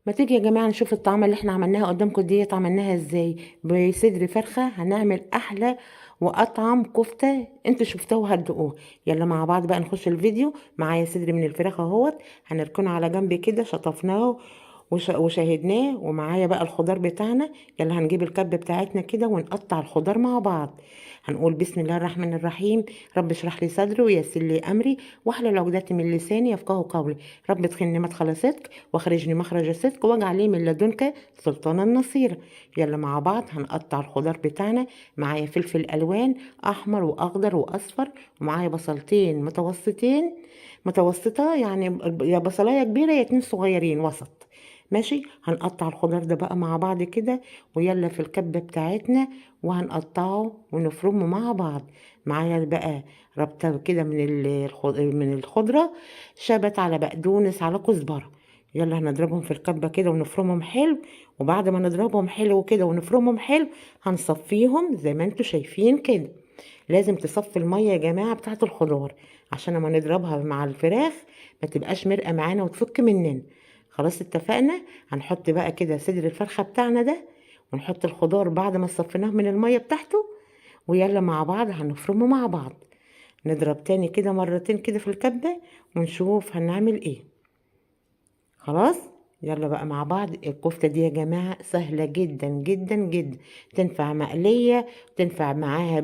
ما تيجي يا جماعة نشوف الطعمة اللي احنا عملناها قدامكم ديت عملناها ازاي. بصدر فرخة هنعمل احلى واطعم كفتة انتوا شفتوها وهتدوقوها. يلا مع بعض بقى نخش الفيديو. معايا صدر من الفراخ اهوت، هنركنه على جنب كده، شطفناه وشاهدناه، ومعايا بقى الخضار بتاعنا. يلا هنجيب الكبة بتاعتنا كده ونقطع الخضار مع بعض. هنقول بسم الله الرحمن الرحيم، رب اشرح لي صدري ويسر لي امري واحلل عقدة من لساني يفقهوا قولي، رب ادخلني مدخل صدق واخرجني مخرج صدق واجعل لي من لدنك سلطانا نصيرا. يلا مع بعض هنقطع الخضار بتاعنا. معايا فلفل الوان احمر واخضر واصفر، ومعايا بصلتين متوسطين، متوسطه يعني يا بصلايه كبيرة يا اتنين صغيرين وسط، ماشي. هنقطع الخضار ده بقى مع بعض كده، ويلا في الكبه بتاعتنا وهنقطعه ونفرمه مع بعض. معايا بقى ربطه كده من الخضرة، شبت على بقدونس على كزبره. يلا هنضربهم في الكبه كده ونفرمهم حلو، وبعد ما نضربهم حلو كده ونفرمهم حلو هنصفيهم زي ما انتوا شايفين كده. لازم تصفي المية يا جماعة بتاعه الخضار عشان لما نضربها مع الفراخ ما تبقاش مرقه معانا وتفك مننا. خلاص اتفقنا. هنحط بقى كده صدر الفرخه بتاعنا ده، ونحط الخضار بعد ما صفيناه من المية بتاعته، ويلا مع بعض هنفرمه مع بعض. نضرب تاني كده مرتين كده في الكبه ونشوف هنعمل ايه. خلاص يلا بقى مع بعض. الكفتة دي يا جماعة سهلة جدا جدا جدا، تنفع مقلية، تنفع معاها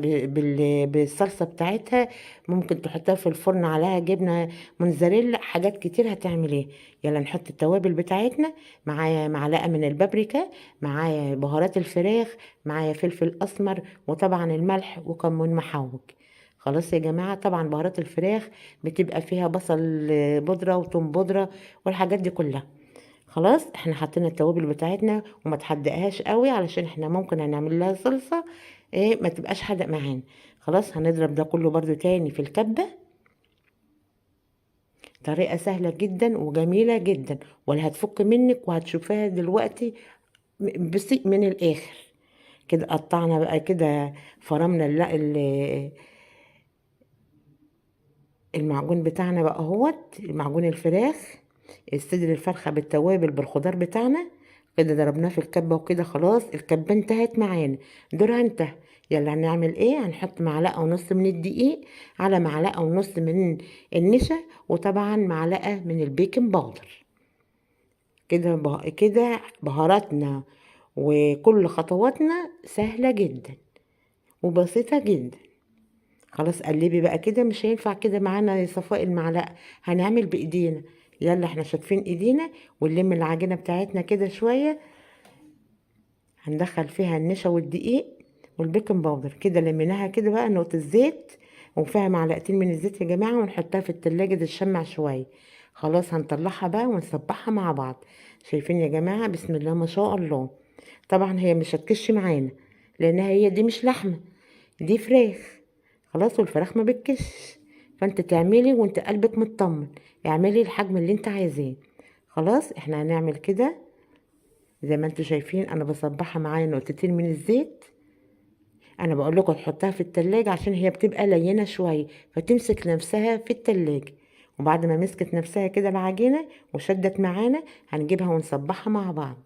بالصلصه بتاعتها، ممكن تحطها في الفرن عليها جبنه موتزاريلا، حاجات كتير هتعمل ايه. يلا نحط التوابل بتاعتنا. معايا معلقه من البابريكا، معايا بهارات الفراخ، معايا فلفل اسمر، وطبعا الملح وكمون محوج. خلاص يا جماعة، طبعا بهارات الفراخ بتبقى فيها بصل بودره وتوم بودره والحاجات دي كلها. خلاص احنا حطينا التوابل بتاعتنا، وما تحدقهاش قوي علشان احنا ممكن هنعمل لها صلصه ايه ما تبقاش حادق معانا. خلاص هنضرب ده كله برده تاني في الكبه. طريقه سهلة جدا وجميلة جدا، ولا هتفك منك، وهتشوفيها دلوقتي بصي من الاخر كده. قطعنا بقى كده، فرمنا المعجون بتاعنا بقى اهوت، معجون الفراخ، الصدر الفرخه بالتوابل بالخضار بتاعنا كده، ضربناه في الكبه وكده. خلاص الكبه انتهت معانا، دورها انتهى. يلا هنعمل ايه؟ هنحط معلقه ونص من الدقيق على معلقه ونص من النشا، وطبعا معلقه من البيكنج باودر. كده بهاراتنا وكل خطواتنا سهلة جدا وبسيطة جدا. خلاص قلبي بقى كده، مش هينفع كده معانا يا صفاء المعلقة، هنعمل بايدينا. يلا احنا شاطفين ايدينا، ونلم العجينة بتاعتنا كده شوية، هندخل فيها النشا والدقيق والبيكنج باودر كده. لميناها كده بقى نقطة زيت، وفيها معلقتين من الزيت يا جماعة، ونحطها في التلاجة تتشمع شوية. خلاص هنطلعها بقى ونصبحها مع بعض. شايفين يا جماعة؟ بسم الله ما شاء الله. طبعا هي مش هتكش معانا لانها هي دي مش لحمه، دي فراخ. خلاص والفراخ ما بتكش، فانت تعملي وانت قلبك مطمن، اعملي الحجم اللي انت عايزاه. خلاص احنا هنعمل كده زي ما انتوا شايفين. انا بصبحها معايا نقطتين من الزيت. انا بقول لكم تحطها في التلاجة عشان هي بتبقى لينة شوية فتمسك نفسها في التلاجة. وبعد ما مسكت نفسها كده العجينة وشدت معانا، هنجيبها ونصبحها مع بعض،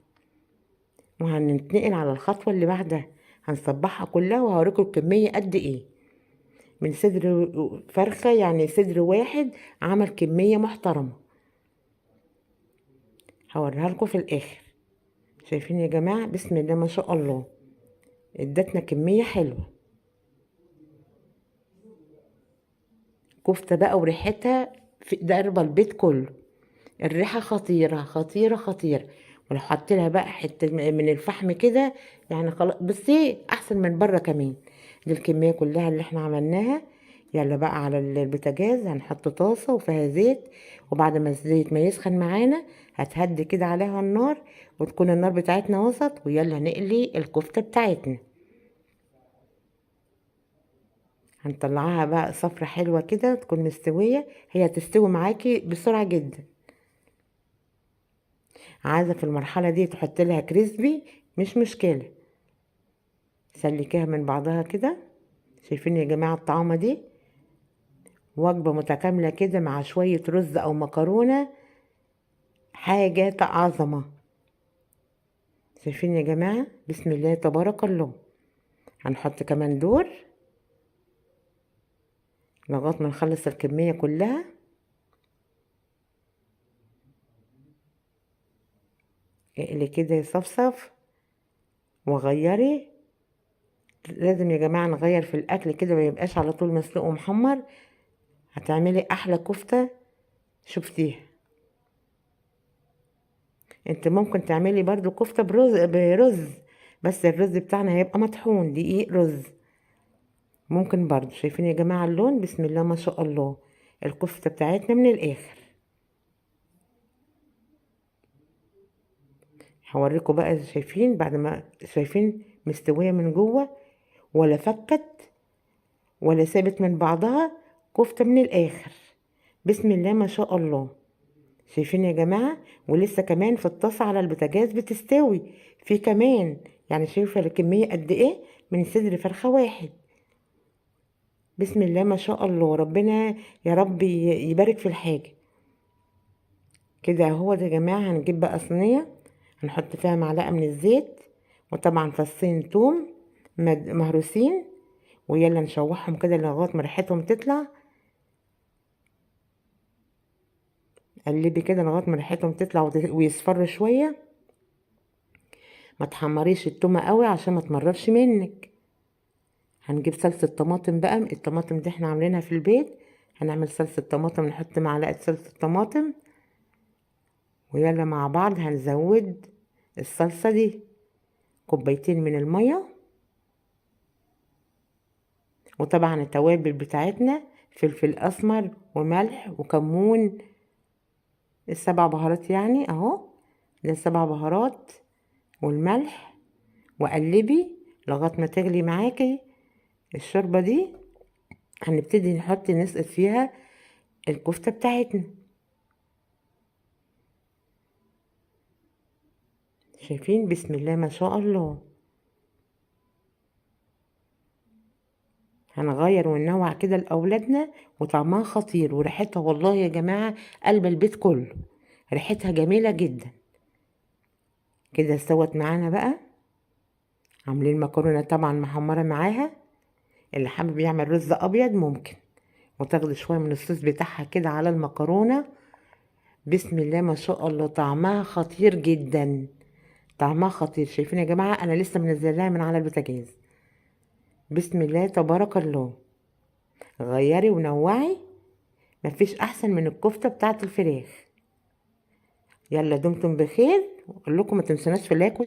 وهننتقل على الخطوة اللي بعدها. هنصبحها كلها وهوريكم الكمية قد ايه من صدر فرخة، يعني صدر واحد عمل كمية محترمة، هوريها لكم في الاخر. شايفين يا جماعة؟ بسم الله ما شاء الله، ادتنا كمية حلوة. كفتة بقى وريحتها في ضربة البيت كله، الريحة خطيرة خطيرة خطيرة. ولو حطيت لها بقى حتة من الفحم كده يعني خلاص، بصي احسن من بره كمان. دي الكمية كلها اللي احنا عملناها. يلا بقى على البوتاجاز هنحط طاسة وفيها زيت، وبعد ما الزيت ما يسخن معانا هتهدي كده عليها النار، وتكون النار بتاعتنا وسط. ويلا نقلي الكفتة بتاعتنا. هنطلعها بقى صفرة حلوة كده تكون مستوية، هي تستوي معاكي بسرعة جدا. عايزة في المرحلة دي تحط لها كريسبي مش مشكلة، سلكيها من بعضها كده. شايفين يا جماعة الطعامة دي؟ وجبة متكاملة كده مع شوية رز أو مكرونة، حاجة عظمة. شايفين يا جماعة؟ بسم الله تبارك الله. هنحط كمان دور لغاية ما نخلص الكمية كلها. اقلي كده يا صفصف وغيري. لازم يا جماعة نغير في الأكل كده، ما يبقاش على طول مسلوق ومحمر. هتعملي أحلى كفتة شفتيها. انت ممكن تعملي برضو كفتة برز، بس الرز بتاعنا هيبقى مطحون دقيق رز. ممكن برضو. شايفين يا جماعة اللون؟ بسم الله ما شاء الله. الكفتة بتاعتنا من الآخر. هوريكم بقى. شايفين بعد ما شايفين مستوية من جوه، ولا فكت ولا سابت من بعضها، كفتة من الآخر. بسم الله ما شاء الله. شايفين يا جماعة؟ ولسه كمان في الطاسة على البوتاجاز بتستوي في كمان. يعني شايفة الكمية قد ايه من صدر فرخة واحد. بسم الله ما شاء الله. ربنا يا رب يبارك في الحاجة كده اهو. يا جماعة هنجيب بقى صينية هنحط فيها معلقة من الزيت، وطبعا فصين توم مهروسين، ويلا نشوحهم كده لغاية ما ريحتهم تطلع. قلبي كده لغاية ما ريحتهم تطلع ويصفر شوية. ما تحمريش التومة قوي عشان ما تمررش منك. هنجيب صلصة طماطم بقى، الطماطم دي احنا عاملينها في البيت. هنعمل صلصة طماطم، نحط معلقة صلصة طماطم، ويلا مع بعض هنزود الصلصة دي كوبايتين من المية، وطبعا التوابل بتاعتنا فلفل اسمر وملح وكمون، السبع بهارات يعني اهو، ده السبع بهارات والملح. وقلبي لغاية ما تغلي معاكي الشوربة دي. هنبتدي نسقط فيها الكفتة بتاعتنا. شايفين؟ بسم الله ما شاء الله. هنغير وننوع كده لأولادنا، وطعمها خطير وريحتها والله يا جماعة قلب البيت كله، ريحتها جميلة جدا. كده استوت معانا بقى. عاملين مكرونة طبعا محمرة معاها. اللي حابب يعمل رز أبيض ممكن، وتاخدي شوية من الصوص بتاعها كده على المكرونة. بسم الله ما شاء الله، طعمها خطير جدا، طعمها خطير. شايفين يا جماعة؟ أنا لسه منزلاها من على البوتاجاز. بسم الله تبارك الله. غيري ونوعي، مفيش أحسن من الكفتة بتاعت الفراخ. يلا دمتم بخير، وأقول لكم ما تنسوناش في ال like.